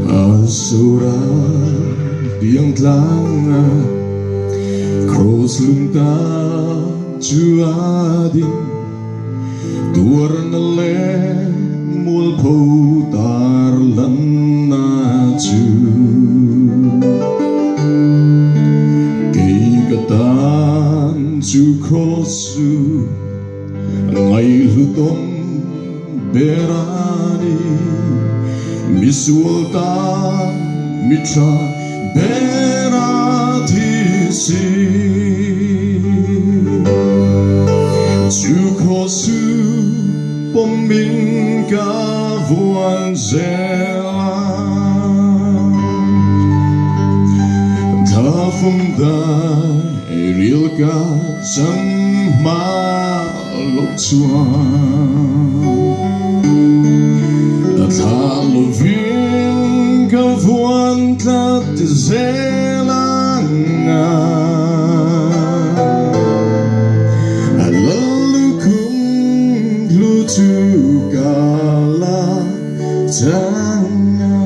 Asura biang tlanga Cross lungta chu a ding Tuarna leh mualpho tarlanna chu Kei ka tan chu cross chu ngaihlutom ber a ni Misual tan mi tha ber a thi si Chu cross chu pawmin ka vuan zel a Thla fum dai ril ka chan hma loh chuan Thla lovin ka vuan tlat zel ang a Lalukhum hlu chu ka la chang a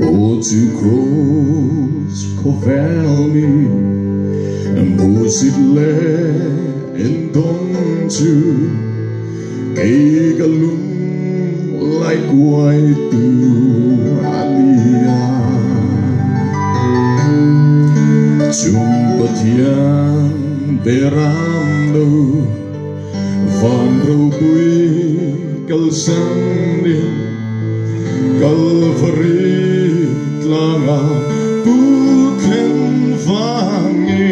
Aw chu cross khawvel mi hmusit leh en dawng chu kei ka lung lai kuai tu a ni a. Chung Pathian beram lo van ropui kalsanin Calvary tlanga pu thlen vangin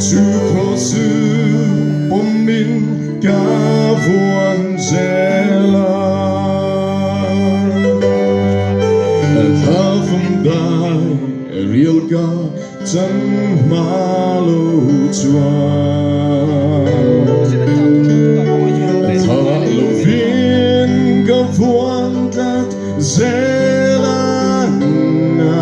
Chu cross chu pawmin ka vuan zel a Thla fum dai rial ka chan hma lo chuan Thla lovin ka vuan tlat zel ang a.